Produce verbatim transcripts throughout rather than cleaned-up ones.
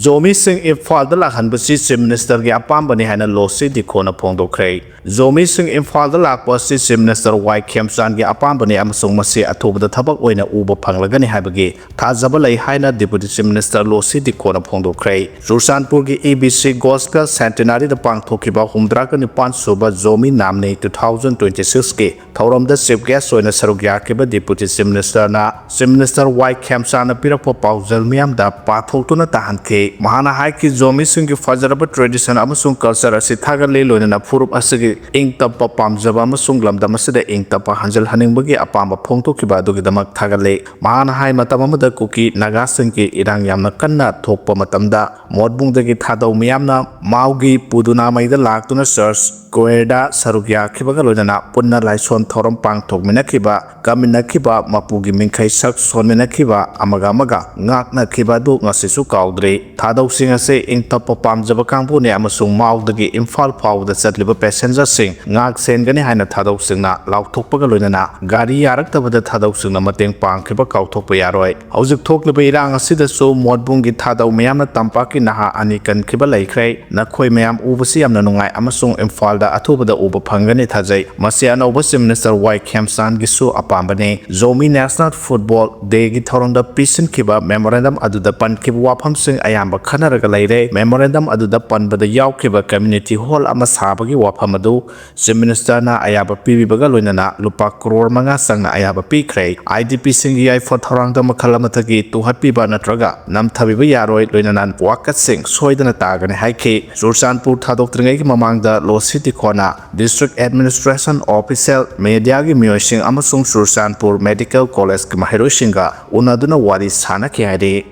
ꯖꯣꯃꯤꯁꯤꯡ ꯏꯝꯐꯥꯜꯗ ꯂꯥꯛꯍꯟꯕꯁꯤ Chief Ministerꯒꯤ ꯑꯄꯥꯝꯕꯅꯤ ꯍꯥꯏꯅ ꯂꯣꯁꯤ ꯗꯤꯈꯣꯅ ꯐꯣꯡꯗꯣꯛꯈ꯭ꯔꯦ꯫ ꯖꯣꯃꯤꯁꯤꯡ ꯏꯝꯐꯥꯜꯗ ꯂꯥꯛꯄ ꯑꯁꯤ Chief Minister ꯋꯥꯏ ꯈꯦꯝꯆꯥꯟꯒꯤ ꯑꯄꯥꯝꯕꯅꯤ ꯑꯃꯁꯨꯡ ꯃꯁꯤ ꯑꯊꯨꯕꯗ ꯊꯕꯛ ꯑꯣꯏꯅ ꯎꯕ ꯐꯪꯂꯒꯅꯤ ꯍꯥꯏꯕꯒꯤ ꯊꯥꯖꯕ ꯂꯩ ꯍꯥꯏꯅ Deputy Chief Minister ꯂꯣꯁꯤ ꯗꯤꯈꯣꯅ ꯐꯣꯡꯗꯣꯛꯈ꯭ꯔꯦ꯫ ꯆꯨꯔꯆꯥꯟꯄꯨꯔꯒꯤ EBC Gospel Centenaryꯗ ꯄꯥꯡꯊꯣꯛꯈꯤꯕ ꯍꯨꯝꯗ꯭ꯔꯥꯒ ꯅꯤꯄꯥꯟ ꯁꯨꯕ ꯖꯣꯃꯤ ꯅꯥꯝꯅꯤ two thousand twenty sixꯀꯤ ꯊꯧꯔꯝꯗ Chief Guest ꯑꯣꯏꯅ ꯁꯔꯨꯛ ꯌꯥꯈꯤꯕ Deputy Chief Ministerꯅ Chief Minister ꯋꯥꯏ ꯈꯦꯝꯆꯥꯟꯅ ꯄꯤꯔꯛꯄ ꯄꯥꯎꯖꯦꯜ ꯃꯤꯌꯥꯝꯗ ꯄꯥꯊꯣꯛꯇꯨꯅ ꯇꯥꯍꯟꯈꯤ꯫ ꯃꯍꯥꯛꯅ ꯍꯥꯏꯈꯤ, ꯖꯣꯃꯤꯁꯤꯡꯒꯤ ꯐꯖꯔꯕ tradition ꯑꯃꯁꯨꯡ culture ꯑꯁꯤ ꯊꯥꯒꯠꯂꯤ, ꯂꯣꯏꯅꯅ ꯐꯨꯔꯨꯞ ꯑꯁꯤꯒꯤ ꯏꯪ ꯇꯞꯄ ꯄꯥꯝꯖꯕ ꯑꯃꯁꯨꯡ ꯂꯝꯗꯝ ꯑꯁꯤꯗ ꯏꯪ ꯇꯞꯄ ꯍꯟꯖꯤꯜꯍꯟꯅꯤꯡꯕꯒꯤ ꯑꯄꯥꯝꯕ ꯐꯣꯡꯗꯣꯛꯈꯤꯕ ꯑꯗꯨꯒꯤꯗꯃꯛ ꯊꯥꯒꯠꯂꯤ꯫ ꯃꯍꯥꯛꯅ ꯍꯥꯏ, ꯃꯇꯝ ꯑꯃꯗ ꯀꯨꯀꯤ ꯅꯥꯒꯥꯁꯤꯡꯒꯤ ꯏꯔꯥꯡ ꯌꯥꯝꯅ ꯀꯟꯅ ꯊꯣꯛꯄ ꯃꯇꯝꯗ ꯃꯣꯠꯕꯨꯡꯗꯒꯤ ꯊꯥꯗꯧ ꯃꯤꯌꯥꯝꯅ ꯃꯥꯎꯒꯤ ꯄꯨꯗꯨꯅꯥꯃꯩꯗ ꯂꯥꯛꯇꯨꯅ church choirꯗ ꯁꯔꯨꯛ ꯌꯥꯈꯤꯕꯒ ꯂꯣꯏꯅꯅ ꯄꯨꯟꯅ ꯂꯥꯏꯁꯣꯟ ꯊꯧꯔꯝ ꯄꯥꯡꯊꯣꯛꯃꯤꯟꯅꯈꯤꯕ, ꯀꯥꯃꯤꯟꯅꯈꯤꯕ, ꯃꯄꯨꯒꯤ ꯃꯤꯡꯈꯩ ꯁꯛ ꯁꯣꯟꯃꯤꯟꯅꯈꯤꯕ, ꯑꯃꯒ ꯑꯃꯒ ꯉꯥꯛꯅꯈꯤꯕ ꯑꯗꯨ ꯉꯁꯤꯁꯨ ꯀꯥꯎꯗ꯭ꯔꯤ꯫ ꯊꯥꯗꯧꯁꯤꯡ ꯑꯁꯤ ꯏꯪ ꯇꯞꯄ ꯄꯥꯝꯖꯕ ꯀꯥꯡꯕꯨꯅꯤ ꯑꯃꯁꯨꯡ ꯃꯥꯎꯗꯒꯤ ꯏꯝꯐꯥꯜ ꯐꯥꯎꯕꯗ ꯆꯠꯂꯤꯕ passengerꯁꯤꯡ ꯉꯥꯛ ꯁꯦꯟꯒꯅꯤ ꯍꯥꯏꯅ ꯊꯥꯗꯧꯁꯤꯡꯅ ꯂꯥꯎꯊꯣꯛꯄꯒ ꯂꯣꯏꯅꯅ ꯒꯥꯔꯤ ꯌꯥꯔꯛꯇꯕꯗ ꯊꯥꯗꯧꯁꯤꯡꯅ ꯃꯇꯦꯡ ꯄꯥꯡꯈꯤꯕ ꯀꯥꯎꯊꯣꯛꯄ ꯌꯥꯔꯣꯏ꯫ ꯍꯧꯖꯤꯛ ꯊꯣꯛꯂꯤꯕ ꯏꯔꯥꯡ ꯑꯁꯤꯗꯁꯨ ꯃꯣꯠꯕꯨꯡꯒꯤ ꯊꯥꯗꯧ ꯃꯤꯌꯥꯝꯅ ꯇꯝꯄꯥꯛꯀꯤ ꯅꯍꯥ ꯑꯅꯤ ꯀꯟꯈꯤꯕ ꯂꯩꯈ꯭ꯔꯦ꯫ ꯅꯈꯣꯏ ꯃꯌꯥꯝ ꯎꯕꯁꯤ ꯌꯥꯝꯅ ꯅꯨꯡꯉꯥꯏ ꯑꯃꯁꯨꯡ ꯏꯝꯐꯥꯜꯗ ꯑꯊꯨꯕꯗ ꯎꯕ ꯐꯪꯒꯅꯤ ꯊꯥꯖꯩ꯫ ꯃꯁꯤ ꯑꯅꯧꯕ Chief Minister ꯋꯥꯏ ꯈꯦꯝꯆꯥꯟꯒꯤꯁꯨ ꯑꯄꯥꯝꯕꯅꯤ꯫ ꯖꯣꯃꯤ National Football Dayꯒꯤ ꯊꯧꯔꯝꯗ ꯄꯤꯁꯤꯟꯈꯤꯕ memorandum ꯑꯗꯨꯗ ꯄꯟꯈꯤꯕ ꯋꯥꯐꯝꯁꯤꯡ ꯑꯌꯥꯝꯕ ꯈꯟꯅꯔꯒ ꯂꯩꯔꯦ꯫ Memorandum ꯑꯗꯨꯗ ꯄꯟꯕꯗ ꯌꯥꯎꯈꯤꯕ community hall ꯑꯃ ꯁꯥꯕꯒꯤ ꯋꯥꯐꯝ ꯑꯗꯨ Chief Ministerꯅ ꯑꯌꯥꯕ ꯄꯤꯕꯤꯕꯒ ꯂꯣꯏꯅꯅ ꯂꯨꯄꯥ ꯀ꯭ꯔꯣꯔ ꯃꯉꯥ ꯆꯪꯅ ꯑꯌꯥꯕ ꯄꯤꯈ꯭ꯔꯦ꯫ IDPꯁꯤꯡꯒꯤ ꯌꯥꯏꯐ ꯊꯧꯔꯥꯡꯗ ꯃꯈꯜ ꯑꯃꯠꯇꯒꯤ ꯇꯨꯍꯠꯄꯤꯕ ꯅꯠꯇ꯭ꯔꯒ ꯅꯝꯊꯕꯤꯕ ꯌꯥꯔꯣꯏ, ꯂꯣꯏꯅꯅ ꯋꯥꯀꯠꯁꯤꯡ ꯁꯣꯏꯗꯅ ꯇꯥꯒꯅꯤ ꯍꯥꯏꯈꯤ꯫ ꯆꯨꯔꯆꯥꯟꯄꯨꯔ ꯊꯥꯗꯣꯛꯇ꯭ꯔꯤꯉꯩꯒꯤ ꯃꯃꯥꯡꯗ ꯂꯣꯁꯤ ꯗꯤꯈꯣꯅ District Administration Official, mediaꯒꯤ ꯃꯤꯑꯣꯏꯁꯤꯡ ꯑꯃꯁꯨꯡ ꯆꯨꯔꯆꯥꯟꯄꯨꯔ Medical Collegeꯀꯤ ꯃꯍꯩꯔꯣꯏꯁꯤꯡꯒ ꯎꯅꯗꯨꯅ ꯋꯥꯔꯤ ꯁꯥꯅꯈꯤ ꯍꯥꯏꯔꯤ꯫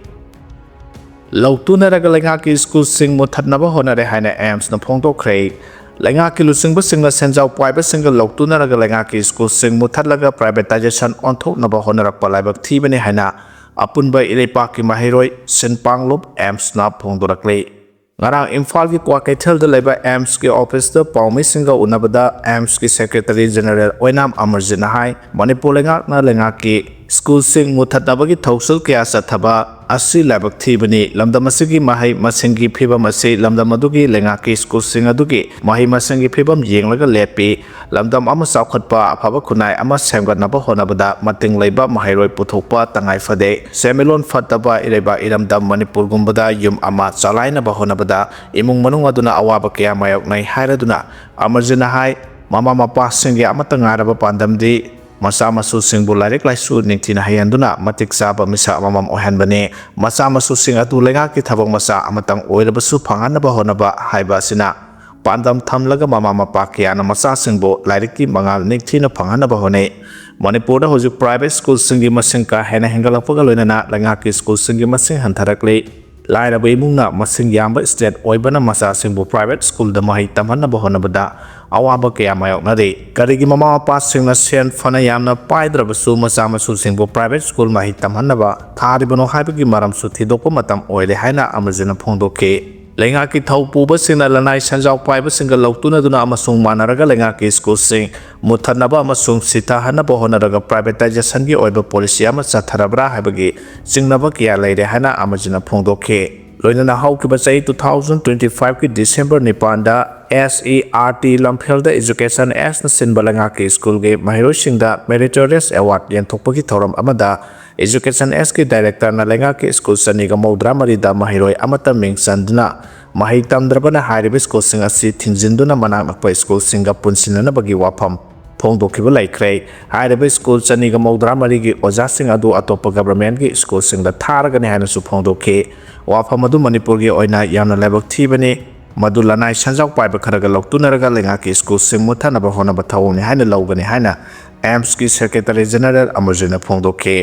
ꯂꯧꯇꯨꯅꯔꯒ ꯂꯩꯉꯥꯛꯀꯤ ꯁ꯭ꯀꯨꯜꯁꯤꯡ ꯃꯨꯠꯊꯠꯅꯕ ꯍꯣꯠꯅꯔꯦ ꯍꯥꯏꯅ AIIMSꯅ ꯐꯣꯡꯗꯣꯛꯈ꯭ꯔꯦ꯫ ꯂꯩꯉꯥꯛꯀꯤ ꯂꯨꯆꯤꯡꯕꯁꯤꯡꯅ ꯁꯦꯟꯖꯥꯎ ꯄꯥꯏꯕꯁꯤꯡꯒ ꯂꯧꯇꯨꯅꯔꯒ ꯂꯩꯉꯥꯛꯀꯤ ꯁ꯭ꯀꯨꯜꯁꯤꯡ ꯃꯨꯠꯊꯠꯂꯒ privatisation ꯑꯣꯟꯊꯣꯛꯅꯕ ꯍꯣꯠꯅꯔꯛꯄ ꯂꯥꯏꯕꯛ ꯊꯤꯕꯅꯤ ꯍꯥꯏꯅ ꯑꯄꯨꯟꯕ ꯏꯔꯩꯄꯥꯛꯀꯤ ꯃꯍꯩꯔꯣꯏ ꯁꯤꯟꯄꯥꯡꯂꯨꯞ AIIMSꯅ ꯐꯣꯡꯗꯣꯔꯛꯂꯤ꯫ ꯉꯔꯥꯡ ꯏꯝꯐꯥꯜꯒꯤ ꯀ꯭ꯋꯥꯀꯩꯊꯦꯜꯗ ꯂꯩꯕ AIIMSꯀꯤ officeꯇ ꯄꯥꯎꯃꯤꯁꯤꯡꯒ ꯎꯅꯕꯗ AIIMSꯀꯤ Secretary General ꯑꯣꯏꯅꯥꯝ ꯑꯃꯔꯖꯤꯠꯅ ꯍꯥꯏ, ꯃꯅꯤꯄꯨꯔ ꯂꯩꯉꯥꯛꯅ ꯂꯩꯉꯥꯛꯀꯤ ꯁ꯭ꯀꯨꯜꯁꯤꯡ ꯃꯨꯠꯊꯠꯅꯕꯒꯤ ꯊꯧꯁꯤꯜ ꯀꯌꯥ ꯆꯠꯊꯕ ꯑꯁꯤ ꯂꯥꯏꯕꯛ ꯊꯤꯕꯅꯤ꯫ ꯂꯝꯗꯝ ꯑꯁꯤꯒꯤ ꯃꯍꯩ ꯃꯁꯤꯡꯒꯤ ꯐꯤꯕꯝ ꯑꯁꯤ ꯂꯝꯗꯝ ꯑꯗꯨꯒꯤ ꯂꯩꯉꯥꯛꯀꯤ ꯁ꯭ꯀꯨꯜꯁꯤꯡ ꯑꯗꯨꯒꯤ ꯃꯍꯩ ꯃꯁꯤꯡꯒꯤ ꯐꯤꯕꯝ ꯌꯦꯡꯂꯒ ꯂꯦꯞꯄꯤ꯫ ꯂꯝꯗꯝ ꯑꯃ ꯆꯥꯎꯈꯠꯄ, ꯑꯐꯕ ꯈꯨꯟꯅꯥꯏ ꯑꯃ ꯁꯦꯝꯒꯠꯅꯕ ꯍꯣꯠꯅꯕꯗ ꯃꯇꯤꯡ ꯂꯩꯕ ꯃꯍꯩꯔꯣꯏ ꯄꯨꯊꯣꯛꯄ ꯇꯉꯥꯏ ꯐꯗꯦ꯫ ꯁꯦꯟꯃꯤꯠꯂꯣꯟ ꯐꯠꯇꯕ ꯏꯔꯩꯕꯥꯛ ꯏꯔꯝꯗꯝ ꯃꯅꯤꯄꯨꯔꯒꯨꯝꯕꯗ ꯌꯨꯝ ꯑꯃ ꯆꯂꯥꯏꯅꯕ ꯍꯣꯠꯅꯕꯗ ꯏꯃꯨꯡ ꯃꯅꯨꯡ ꯑꯗꯨꯅ ꯑꯋꯥꯕ ꯀꯌꯥ ꯃꯥꯌꯣꯛꯅꯩ ꯍꯥꯏꯔꯗꯨꯅ ꯑꯃꯔꯖꯤꯠꯅ ꯍꯥꯏ, ꯃꯃꯥ ꯃꯄꯥꯁꯤꯡꯒꯤ ꯑꯃꯠꯇ ꯉꯥꯏꯔꯕ ꯄꯥꯟꯗꯝꯗꯤ ꯃꯆꯥ ꯃꯁꯨꯁꯤꯡꯕꯨ ꯂꯥꯏꯔꯤꯛ ꯂꯥꯏꯁꯨ ꯅꯤꯡꯊꯤꯅ ꯍꯩꯍꯟꯗꯨꯅ ꯃꯇꯤꯛ ꯆꯥꯕ ꯃꯤꯁꯛ ꯑꯃꯃꯝ ꯑꯣꯏꯍꯟꯕꯅꯤ꯫ ꯃꯆꯥ ꯃꯁꯨꯁꯤꯡ ꯑꯗꯨ ꯂꯩꯉꯥꯛꯀꯤ ꯊꯕꯛ ꯃꯆꯥ ꯑꯃꯇꯪ ꯑꯣꯏꯔꯕꯁꯨ ꯐꯪꯍꯟꯅꯕ ꯍꯣꯠꯅꯕ ꯍꯥꯏꯕ ꯑꯁꯤꯅ ꯄꯥꯟꯗꯝ ꯊꯝꯂꯒ ꯃꯃꯥ ꯃꯄꯥ ꯀꯌꯥꯅ ꯃꯆꯥꯁꯤꯡꯕꯨ ꯂꯥꯏꯔꯤꯛꯀꯤ ꯃꯉꯥꯜ ꯅꯤꯡꯊꯤꯅ ꯐꯪꯍꯟꯅꯕ ꯍꯣꯠꯅꯩ꯫ ꯃꯅꯤꯄꯨꯔꯗ ꯍꯧꯖꯤꯛ ꯄ꯭ꯔꯥꯏꯚꯦꯠ ꯁ꯭ꯀꯨꯜꯁꯤꯡꯒꯤ ꯃꯁꯤꯡ ꯀꯥ ꯍꯦꯟꯅ ꯍꯦꯟꯒꯠꯂꯛꯄꯒ ꯂꯣꯏꯅꯅ ꯂꯩꯉꯥꯛꯀꯤ ꯁ꯭ꯀꯨꯜꯁꯤꯡꯒꯤ ꯃꯁꯤꯡ ꯍꯟꯊꯔꯛꯂꯤ꯫ ꯂꯥꯏꯔꯕ ꯏꯃꯨꯡꯅ ꯃꯁꯤꯡ ꯌꯥꯝꯕ ꯁ꯭ꯇꯦꯠ ꯑꯣꯏꯕꯅ ꯃꯆꯥꯁꯤꯡꯕꯨ ꯄ꯭ꯔꯥꯏꯚꯦꯠ ꯁ꯭ꯀꯨꯜꯗ ꯃꯍꯩ ꯇꯝꯍꯟꯅꯕ ꯍꯣꯠꯅꯕꯗ ꯑꯋꯥꯕ ꯀꯌꯥ ꯃꯥꯌꯣꯛꯅꯔꯤ꯫ ꯀꯔꯤꯒꯤ ꯃꯃꯥ ꯃꯄꯥꯁꯤꯡꯅ ꯁꯦꯟ ꯐꯅ ꯌꯥꯝꯅ ꯄꯥꯏꯗ꯭ꯔꯕꯁꯨ ꯃꯆꯥ ꯃꯁꯨꯁꯤꯡꯕꯨ ꯄ꯭ꯔꯥꯏꯚꯦꯠ ꯁ꯭ꯀꯨꯜ ꯃꯍꯩ ꯇꯝꯍꯟꯅꯕ ꯊꯥꯔꯤꯕꯅꯣ ꯍꯥꯏꯕꯒꯤ ꯃꯔꯝꯁꯨ ꯊꯤꯗꯣꯛꯄ ꯃꯇꯝ ꯑꯣꯏꯔꯦ ꯍꯥꯏꯅ ꯑꯃꯔꯖꯤꯠꯅ ꯐꯣꯡꯗꯣꯛꯈꯤ꯫ ꯂꯩꯉꯥꯛꯀꯤ ꯊꯧ ꯄꯨꯕꯁꯤꯡꯅ ꯂꯅꯥꯏ ꯁꯦꯟꯖꯥꯎ ꯄꯥꯏꯕꯁꯤꯡꯒ ꯂꯧꯇꯨꯅꯗꯨꯅ ꯑꯃꯁꯨꯡ ꯃꯥꯟꯅꯔꯒ ꯂꯩꯉꯥꯛꯀꯤ ꯁ꯭ꯀꯨꯜꯁꯤꯡ ꯃꯨꯠꯊꯠꯅꯕ ꯑꯃꯁꯨꯡ ꯁꯤꯊꯍꯟꯅꯕ ꯍꯣꯠꯅꯔꯒ ꯄ꯭ꯔꯥꯏꯚꯦꯇꯥꯏꯖꯦꯁꯟꯒꯤ ꯑꯣꯏꯕ ꯄꯣꯂꯤꯁꯤ ꯑꯃ ꯆꯠꯊꯔꯕ꯭ꯔꯥ ꯍꯥꯏꯕꯒꯤ ꯆꯤꯡꯅꯕ ꯀꯌꯥ ꯂꯩꯔꯦ ꯍꯥꯏꯅ ꯑꯃꯔꯖꯤꯠꯅ ꯐꯣꯡꯗꯣꯛꯈꯤ꯫ ꯂꯣꯏꯅꯅ ꯍꯧꯈꯤꯕ ꯆꯍꯤ two thousand twenty five ꯀꯤ December ꯅꯤꯄꯥꯟꯗ S E R T ꯂꯝꯐꯦꯜꯗ Education Act ꯅ ꯁꯤꯟꯕ ꯂꯩꯉꯥꯛꯀꯤ ꯁ꯭ꯀꯨꯜꯒꯤ ꯃꯍꯩꯔꯣꯏꯁꯤꯡꯗ Meritorious Award ꯌꯦꯟꯊꯣꯛꯄꯒꯤ ꯊꯧꯔꯝ ꯑꯃꯗ Education Act ꯀꯤ ꯗꯥꯏꯔꯦꯛꯇꯔꯅ ꯂꯩꯉꯥꯛꯀꯤ ꯁ꯭ꯀꯨꯜ ꯆꯅꯤꯒ ꯃꯧꯗ꯭ꯔꯥ ꯃꯔꯤꯗ ꯃꯍꯩꯔꯣꯏ ꯑꯃꯠꯇ ꯃꯤꯡ ꯆꯟꯗꯨꯅ ꯃꯍꯩ ꯇꯝꯗ꯭ꯔꯕꯅ ꯍꯥꯏꯔꯤꯕ ꯁ꯭ꯀꯨꯜꯁꯤꯡ ꯑꯁꯤ ꯊꯤꯡꯖꯤꯟꯗꯨꯅ ꯃꯅꯥꯛ ꯅꯛꯄ ꯁ꯭ꯀꯨꯜꯁꯤꯡꯒ ꯄꯨꯟꯁꯤꯟꯅꯅꯕꯒꯤ ꯋꯥꯐꯝ ꯐꯣꯡꯗꯣꯛꯈꯤꯕ ꯂꯩꯈ꯭ꯔꯦ꯫ ꯍꯥꯏꯔꯤꯕ ꯁ꯭ꯀꯨꯜ ꯆꯅꯤꯒ ꯃꯧꯗ꯭ꯔꯥ ꯃꯔꯤꯒꯤ ꯑꯣꯖꯥꯁꯤꯡ ꯑꯗꯨ ꯑꯇꯣꯞꯄ ꯒꯚꯔꯟꯃꯦꯟꯠꯀꯤ ꯁ꯭ꯀꯨꯜꯁꯤꯡꯗ ꯊꯥꯔꯒꯅꯤ ꯍꯥꯏꯅꯁꯨ ꯐꯣꯡꯗꯣꯛꯈꯤ꯫ ꯋꯥꯐꯝ ꯑꯗꯨ ꯃꯅꯤꯄꯨꯔꯒꯤ ꯑꯣꯏꯅ ꯌꯥꯝꯅ ꯂꯥꯏꯕꯛ ꯊꯤꯕꯅꯤ꯫ ꯃꯗꯨ ꯂꯅꯥꯏ ꯁꯦꯟꯖꯥꯎ ꯄꯥꯏꯕ ꯈꯔꯒ ꯂꯧꯇꯨꯅꯔꯒ ꯂꯩꯉꯥꯛꯀꯤ ꯁ꯭ꯀꯨꯜꯁꯤꯡ ꯃꯨꯠꯊꯅꯕ ꯍꯣꯠꯅꯕ ꯊꯧꯑꯣꯡꯅꯤ ꯍꯥꯏꯅ ꯂꯧꯒꯅꯤ ꯍꯥꯏꯅ ꯑꯦꯝꯁꯀꯤ ꯁꯦꯀ꯭ꯔꯦꯇꯔꯤ ꯖꯦꯅꯔꯦꯜ ꯑꯃꯔꯖꯤꯠꯅ ꯐꯣꯡꯗꯣꯛꯈꯤ꯫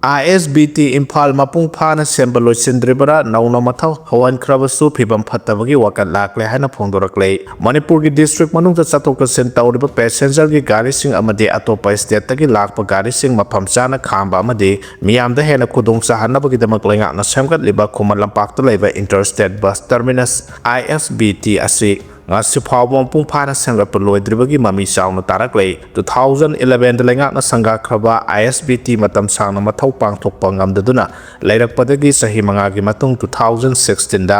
I S B T Imphal ꯃꯄꯨꯡ ꯐꯥꯅ ꯁꯦꯝꯕ ꯂꯣꯏꯁꯤꯟꯗ꯭ꯔꯤꯕꯔꯥ, ꯅꯧꯅ ꯃꯊꯧ ꯍꯧꯍꯟꯈ꯭ꯔꯕꯁꯨ ꯐꯤꯕꯝ ꯐꯠꯇꯕꯒꯤ ꯋꯥꯀꯠ ꯂꯥꯛꯂꯦ ꯍꯥꯏꯅ ꯐꯣꯡꯗꯣꯔꯛꯂꯦ꯫ ꯃꯅꯤꯄꯨꯔꯒꯤ ꯗꯤꯁꯇ꯭ꯔꯤꯛ ꯃꯅꯨꯡꯗ ꯆꯠꯊꯣꯛ ꯆꯠꯁꯤꯟ ꯇꯧꯔꯤꯕ ꯄꯦꯁꯦꯟꯖꯔꯒꯤ ꯒꯥꯔꯤꯁꯤꯡ ꯑꯃꯗꯤ ꯑꯇꯣꯞꯄ ꯁ꯭ꯇꯦꯠꯇꯒꯤ ꯂꯥꯛꯄ ꯒꯥꯔꯤꯁꯤꯡ ꯃꯐꯝ ꯆꯥꯅ ꯈꯥꯝꯕ ꯑꯃꯗꯤ ꯃꯤꯌꯥꯝꯗ ꯍꯦꯟꯅ ꯈꯨꯗꯣꯡ ꯆꯥꯍꯟꯅꯕꯒꯤꯗꯃꯛ ꯂꯩꯉꯥꯛꯅ ꯁꯦꯝꯒꯠꯂꯤꯕ ꯈꯨꯃꯟ ꯂꯝꯄꯥꯛꯇ ꯂꯩꯕ inter state bus terminus, I S B T, ꯑꯁꯤ ꯉꯁꯤ ꯐꯥꯎꯕ ꯃꯄꯨꯡ ꯐꯥꯅ ꯁꯦꯝꯒꯠꯄ ꯂꯣꯏꯗ꯭ꯔꯤꯕꯒꯤ ꯃꯃꯤ ꯆꯥꯎꯅ ꯇꯥꯔꯛꯂꯦ꯫ Two thousand elevenꯗ ꯂꯩꯉꯥꯛꯅ ꯁꯪꯒꯥꯈ꯭ꯔꯕ ISBT ꯃꯇꯝ ꯁꯥꯡꯅ ꯃꯊꯧ ꯄꯥꯡꯊꯣꯛꯄ ꯉꯝꯗꯗꯨꯅ ꯂꯩꯔꯛꯄꯗꯒꯤ ꯆꯍꯤ ꯃꯉꯥꯒꯤ ꯃꯇꯨꯡ two thousand sixteenꯗ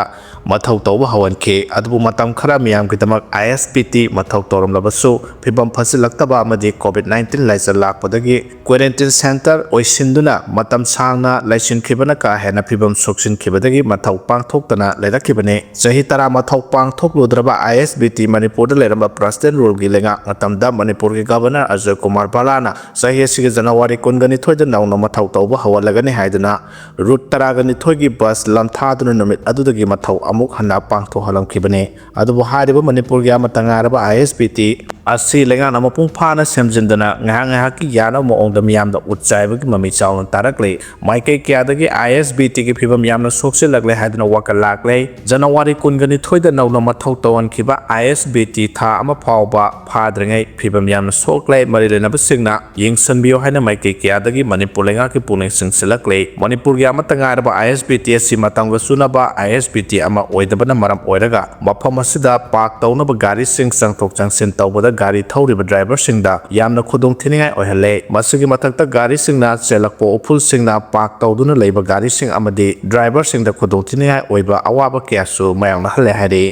ꯃꯊꯧ ꯇꯧꯕ ꯍꯧꯍꯟꯈꯤ꯫ ꯑꯗꯨꯕꯨ ꯃꯇꯝ ꯈꯔ ꯃꯤꯌꯥꯝꯒꯤꯗꯃꯛ ISBT ꯃꯊꯧ ꯇꯧꯔꯝꯂꯕꯁꯨ, ꯐꯤꯕꯝ ꯐꯠꯁꯤꯜꯂꯛꯇꯕ ꯑꯃꯗꯤ COVID nineteen ꯂꯥꯏꯆꯠ ꯂꯥꯛꯄꯗꯒꯤ quarantine centre ꯑꯣꯏꯁꯤꯟꯗꯨꯅ ꯃꯇꯝ ꯁꯥꯡꯅ ꯂꯩꯁꯤꯟꯈꯤꯕꯅ ꯀꯥ ꯍꯦꯟꯅ ꯐꯤꯕꯝ ꯁꯣꯛꯆꯤꯟꯈꯤꯕꯗꯒꯤ ꯃꯊꯧ ꯄꯥꯡꯊꯣꯛꯇꯅ ꯂꯩꯔꯛꯈꯤꯕꯅꯤ꯫ ꯆꯍꯤ ꯇꯔꯥ ꯃꯊꯧ ꯄꯥꯡꯊꯣꯛꯂꯨꯗ꯭ꯔꯕ ISBT ꯃꯅꯤꯄꯨꯔꯗ ꯂꯩꯔꯝꯕ President Ruleꯒꯤ ꯂꯩꯉꯥꯛ ꯃꯇꯝꯗ ꯃꯅꯤꯄꯨꯔꯒꯤ Governor ꯑꯖꯣꯏ ꯀꯨꯃꯥꯔ ꯕꯂꯥꯅ ꯆꯍꯤ ꯑꯁꯤꯒꯤ January ꯀꯨꯟꯒ ꯅꯤꯊꯣꯏꯗ ꯅꯧꯅ ꯃꯊꯧ ꯇꯧꯕ ꯍꯧꯍꯜꯂꯒꯅꯤ ꯍꯥꯏꯗꯨꯅ Route ꯇꯔꯥꯒ ꯅꯤꯊꯣꯏꯒꯤ bus ꯂꯝꯊꯥꯗꯨꯅ ꯅꯨꯃꯤꯠ ꯑꯗꯨꯗꯒꯤ ꯃꯊꯧ ꯑꯃꯨꯛ ꯍꯟꯅ ꯄꯥꯡꯊꯣꯛꯍꯜꯂꯝꯈꯤꯕꯅꯤ꯫ ꯑꯗꯨꯕꯨ ꯍꯥꯏꯔꯤꯕ ꯃꯅꯤꯄꯨꯔꯒꯤ ꯑꯃꯠꯇ ꯉꯥꯏꯔꯕ ISBT ꯑꯁꯤ ꯂꯩꯉꯥꯛꯅ ꯃꯄꯨꯡ ꯐꯥꯅ ꯁꯦꯝꯖꯤꯟꯗꯅ ꯉꯥꯏꯍꯥꯛ ꯉꯥꯏꯍꯥꯛꯀꯤ ꯌꯥꯅꯕ ꯃꯑꯣꯡꯗ ꯃꯤꯌꯥꯝꯗ ꯎꯠ ꯆꯥꯏꯕꯒꯤ ꯃꯃꯤ ꯆꯥꯎꯅ ꯇꯥꯔꯛꯂꯤ꯫ ꯃꯥꯏꯀꯩ ꯀꯌꯥꯗꯒꯤ ISBTꯒꯤ ꯐꯤꯕꯝ ꯌꯥꯝꯅ ꯁꯣꯛꯆꯤꯜꯂꯛꯂꯦ ꯍꯥꯏꯗꯨꯅ ꯋꯥꯀꯠ ꯂꯥꯛꯂꯦ꯫ January ꯀꯨꯟꯒ ꯅꯤꯊꯣꯏꯗ ꯅꯧꯅ ꯃꯊꯧ ꯇꯧꯍꯟꯈꯤꯕ ISBT ꯊꯥ ꯑꯃ ꯐꯥꯎꯕ ꯐꯥꯗ꯭ꯔꯤꯉꯩ ꯐꯤꯕꯝ ꯌꯥꯝꯅ ꯁꯣꯛꯂꯦ꯫ ꯃꯔꯤ ꯂꯩꯅꯕꯁꯤꯡꯅ ꯌꯦꯡꯁꯤꯟꯕꯤꯌꯨ ꯍꯥꯏꯅ ꯃꯥꯏꯀꯩ ꯀꯌꯥꯗꯒꯤ ꯃꯅꯤꯄꯨꯔ ꯂꯩꯉꯥꯛꯀꯤ ꯄꯨꯛꯅꯤꯡ ꯆꯤꯡꯁꯤꯜꯂꯛꯂꯦ꯫ ꯃꯅꯤꯄꯨꯔꯒꯤ ꯑꯃꯠꯇ ꯉꯥꯏꯔꯕ ISBT ꯑꯁꯤ ꯃꯇꯝꯒ ꯆꯨꯅꯕ ISBT ꯑꯃ ꯑꯣꯏꯗꯕꯅ ꯃꯔꯝ ꯑꯣꯏꯔꯒ ꯃꯐꯝ ꯑꯁꯤꯗ park ꯇꯧꯅꯕ ꯒꯥꯔꯤꯁꯤꯡ ꯆꯪꯊꯣꯛ ꯆꯪꯁꯤꯟ ꯇꯧꯕꯗ ꯒꯥꯔꯤ ꯊꯧꯔꯤꯕ driverꯁꯤꯡꯗ ꯌꯥꯝꯅ ꯈꯨꯗꯣꯡꯊꯤꯅꯤꯡꯉꯥꯏ ꯑꯣꯏꯍꯜꯂꯦ꯫ ꯃꯁꯤꯒꯤ ꯃꯊꯛꯇ ꯒꯥꯔꯤꯁꯤꯡꯅ ꯆꯦꯜꯂꯛꯄ ꯎꯐꯨꯜꯁꯤꯡꯅ park ꯇꯧꯗꯨꯅ ꯂꯩꯕ ꯒꯥꯔꯤꯁꯤꯡ ꯑꯃꯗꯤ driverꯁꯤꯡꯗ ꯈꯨꯗꯣꯡꯊꯤꯅꯤꯡꯉꯥꯏ ꯑꯣꯏꯕ ꯑꯋꯥꯕ ꯀꯌꯥꯁꯨ ꯃꯥꯌꯣꯛꯅꯍꯜꯂꯦ ꯍꯥꯏꯔꯤ꯫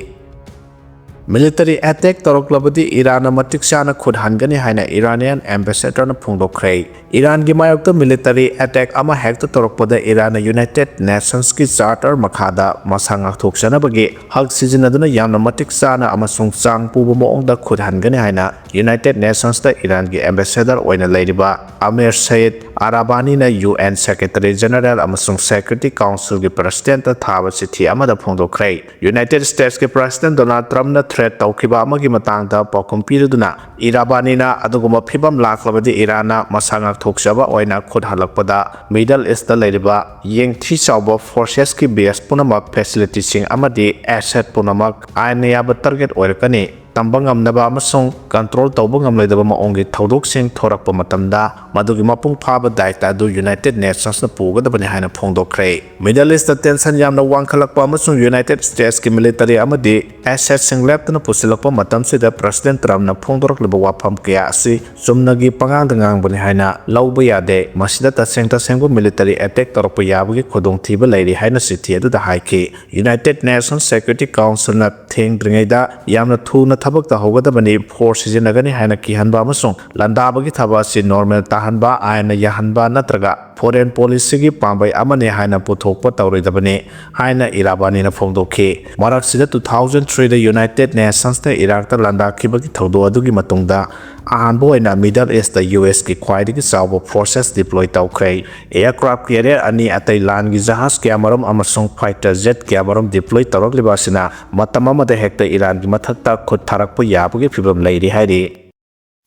Military attack ꯇꯧꯔꯛꯂꯕꯗꯤ ꯏꯔꯥꯟꯅ ꯃꯇꯤꯛ ꯆꯥꯅ ꯈꯨꯠ ꯍꯟꯒꯅꯤ ꯍꯥꯏꯅ Iranian ambassadorꯅ ꯐꯣꯡꯗꯣꯛꯈ꯭ꯔꯦ꯫ ꯏꯔꯥꯟꯒꯤ ꯃꯥꯌꯣꯛꯇ military attack ꯑꯃ ꯍꯦꯛꯇ ꯇꯧꯔꯛꯄꯗ ꯏꯔꯥꯟꯅ United Nationsꯀꯤ charter ꯃꯈꯥꯗ ꯃꯁꯥ ꯉꯥꯛꯊꯣꯛꯆꯅꯕꯒꯤ ꯍꯛ ꯁꯤꯖꯤꯟꯅꯗꯨꯅ ꯌꯥꯝꯅ ꯃꯇꯤꯛ ꯆꯥꯅ ꯑꯃꯁꯨꯡ ꯆꯥꯡ ꯄꯨꯕ ꯃꯑꯣꯡꯗ ꯈꯨꯠ ꯍꯟꯒꯅꯤ ꯍꯥꯏꯅ United Nationsꯇ ꯏꯔꯥꯟꯒꯤ ambassador ꯑꯣꯏꯅ ꯂꯩꯔꯤꯕ Amir Sayed ꯑꯔꯥꯕꯥꯅꯤꯅ UN Secretary General ꯑꯃꯁꯨꯡ Security Councilꯒꯤ Presidentꯇ ꯊꯥꯕ ꯆꯤꯊꯤ ꯑꯃꯗ ꯐꯣꯡꯗꯣꯛꯈ꯭ꯔꯦ꯫ United Statesꯀꯤ President Donald Trumpꯅ threat ꯇꯧꯈꯤꯕ ꯑꯃꯒꯤ ꯃꯇꯥꯡꯗ ꯄꯥꯎꯈꯨꯝ ꯄꯤꯔꯗꯨꯅ, ꯏꯔꯥꯕꯥꯅꯤꯅ ꯑꯗꯨꯒꯨꯝꯕ ꯐꯤꯕꯝ ꯂꯥꯛꯂꯕꯗꯤ ꯏꯔꯥꯟꯅ ꯃꯁꯥ ꯉꯥꯛꯊꯣꯛꯆꯕ ꯑꯣꯏꯅ ꯈꯨꯠ ꯍꯜꯂꯛꯄꯗ Middle Eastꯇ ꯂꯩꯔꯤꯕ ꯌꯦꯡꯊꯤ ꯆꯥꯎꯕ forcesꯀꯤ base ꯄꯨꯝꯅꯃꯛ, facilityꯁꯤꯡ ꯑꯃꯗꯤ asset ꯄꯨꯝꯅꯃꯛ ꯑꯥꯏꯟꯅ ꯌꯥꯕ target ꯑꯣꯏꯔꯛꯀꯅꯤ꯫ ꯇꯝꯕ ꯉꯝꯗꯕ ꯑꯃꯁꯨꯡ ꯀꯟꯇ꯭ꯔꯣꯜ ꯇꯧꯕ ꯉꯝꯂꯣꯏꯗꯕ ꯃꯑꯣꯡꯒꯤ ꯊꯧꯗꯣꯛꯁꯤꯡ ꯊꯣꯔꯛꯄ ꯃꯇꯝꯗ, ꯃꯗꯨꯒꯤ ꯃꯄꯨꯡ ꯐꯥꯕ ꯗꯥꯏꯇ ꯑꯗꯨ ꯌꯨꯅꯥꯏꯇꯦꯗ ꯅꯦꯁꯟꯁꯅ ꯄꯨꯒꯗꯕꯅꯤ ꯍꯥꯏꯅ ꯐꯣꯡꯗꯣꯛꯈ꯭ꯔꯦ꯫ ꯃꯤꯗꯜ ꯏꯁꯇ ꯇꯦꯟꯁꯟ ꯌꯥꯝꯅ ꯋꯥꯡꯈꯠꯂꯛꯄ ꯑꯃꯁꯨꯡ ꯌꯨꯅꯥꯏꯇꯦꯗ ꯁ꯭ꯇꯦꯠꯁꯀꯤ ꯃꯤꯂꯤꯇꯔꯤ ꯑꯃꯗꯤ ꯑꯦꯁꯦꯠꯁꯤꯡ ꯂꯦꯞꯇꯅ ꯄꯨꯁꯤꯜꯂꯛꯄ ꯃꯇꯝꯁꯤꯗ, ꯄ꯭ꯔꯁꯤꯗꯦꯟ ꯇ꯭ꯔꯝꯞꯅ ꯐꯣꯡꯗꯣꯔꯛꯂꯤꯕ ꯋꯥꯐꯝ ꯀꯌꯥ ꯑꯁꯤ ꯆꯨꯝꯅꯒꯤ ꯄꯉꯥꯡꯗ ꯉꯥꯡꯕꯅꯤ ꯍꯥꯏꯅ ꯂꯧꯕ ꯌꯥꯗꯦ꯫ ꯃꯁꯤꯗ ꯇꯁꯦꯡ ꯇꯁꯦꯡꯕ ꯃꯤꯂꯤꯇꯔꯤ ꯑꯦꯇꯦꯛ ꯇꯧꯔꯛꯄ ꯌꯥꯕꯒꯤ ꯈꯨꯗꯣꯡꯊꯤꯕ ꯂꯩꯔꯤ ꯍꯥꯏꯅ ꯆꯤꯊꯤ ꯑꯗꯨꯗ ꯍꯥꯏꯈꯤ꯫ ꯌꯨꯅꯥꯏꯇꯦꯗ ꯅꯦꯁꯟꯁ ꯁꯦꯀ꯭ꯌꯨꯔꯤꯇꯤ ꯀꯥꯎꯟꯁꯤꯜꯅ ꯊꯦꯡꯗ꯭ꯔꯤꯉꯩꯗ ꯌꯥꯝꯅ ꯊꯨꯅ ꯊꯕꯛ ꯇꯧꯍꯧꯒꯗꯕꯅꯤ, ꯐꯣꯔꯁ ꯁꯤꯖꯤꯟꯅꯒꯅꯤ ꯍꯥꯏꯅ ꯀꯤꯍꯟꯕ ꯑꯃꯁꯨꯡ ꯂꯥꯟꯗꯥꯕꯒꯤ ꯊꯕꯛ ꯑꯁꯤ ꯅꯣꯔꯃꯦꯜ ꯇꯥꯍꯟꯕ, ꯑꯥꯏꯟꯅ ꯌꯥꯍꯟꯕ ꯅꯠꯇ꯭ꯔꯒ ꯐꯣꯔꯦꯟ ꯄꯣꯂꯤꯁꯤꯒꯤ ꯄꯥꯝꯕꯩ ꯑꯃꯅꯤ ꯍꯥꯏꯅ ꯄꯨꯊꯣꯛꯄ ꯇꯧꯔꯣꯏꯗꯕꯅꯤ ꯍꯥꯏꯅ ꯏꯔꯥꯕꯥꯅꯤꯅ ꯐꯣꯡꯗꯣꯛꯈꯤ꯫ ꯃꯔꯛꯁꯤꯗ two thousand three ꯗ ꯌꯨꯅꯥꯏꯇꯦꯗ ꯅꯦꯁꯟꯁꯅ ꯏꯔꯥꯛꯇ ꯂꯥꯟꯗꯥꯈꯤꯕꯒꯤ ꯊꯧꯗꯣꯛ ꯑꯗꯨꯒꯤ ꯃꯇꯨꯡꯗ, ꯑꯍꯥꯟꯕ ꯑꯣꯏꯅ ꯃꯤꯗꯜ ꯏꯁꯇ ꯌꯨ ꯑꯦꯁꯀꯤ ꯈ꯭ꯋꯥꯏꯗꯒꯤ ꯆꯥꯎꯕ ꯐꯣꯔꯁꯦꯁ ꯗꯤꯄ꯭ꯂꯣꯏ ꯇꯧꯈ꯭ꯔꯦ꯫ ꯑꯦꯌꯔꯀ꯭ꯔꯥꯐ ꯀꯦꯔꯤꯌꯔ ꯑꯅꯤ, ꯑꯇꯩ ꯂꯥꯟꯒꯤ ꯖꯍꯥꯖ ꯀꯌꯥꯃꯔꯨꯝ ꯑꯃꯁꯨꯡ ꯐꯥꯏꯇꯔ ꯖꯦꯠ ꯀꯌꯥꯃꯔꯨꯝ ꯗꯤꯄ꯭ꯂꯣꯏ ꯇꯧꯔꯛꯂꯤꯕ ꯑꯁꯤꯅ ꯃꯇꯝ ꯑꯃꯗ ꯍꯦꯛꯇ ꯏꯔꯥꯟꯒꯤ ꯃꯊꯛꯇ ꯈꯨꯠ ꯊꯥꯔꯛꯄ ꯌꯥꯕꯒꯤ ꯐꯤꯚꯝ ꯂꯩꯔꯤ ꯍꯥꯏꯔꯤ꯫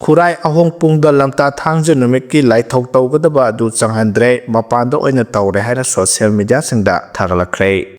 ꯈꯨꯔꯥꯏ ꯑꯍꯣꯡꯄꯨꯡꯗ ꯂꯝꯇꯥ ꯊꯥꯡꯖ ꯅꯨꯃꯤꯠꯀꯤ ꯂꯥꯏꯊꯧ ꯇꯧꯒꯗꯕ ꯑꯗꯨ ꯆꯪꯍꯟꯗ꯭ꯔꯦ, ꯃꯄꯥꯟꯗ ꯑꯣꯏꯅ ꯇꯧꯔꯦ ꯍꯥꯏꯅ ꯁꯣꯁꯤꯌꯦꯜ ꯃꯤꯗꯤꯌꯥꯁꯤꯡꯗ ꯊꯥꯒꯠꯂꯛꯈ꯭ꯔꯦ꯫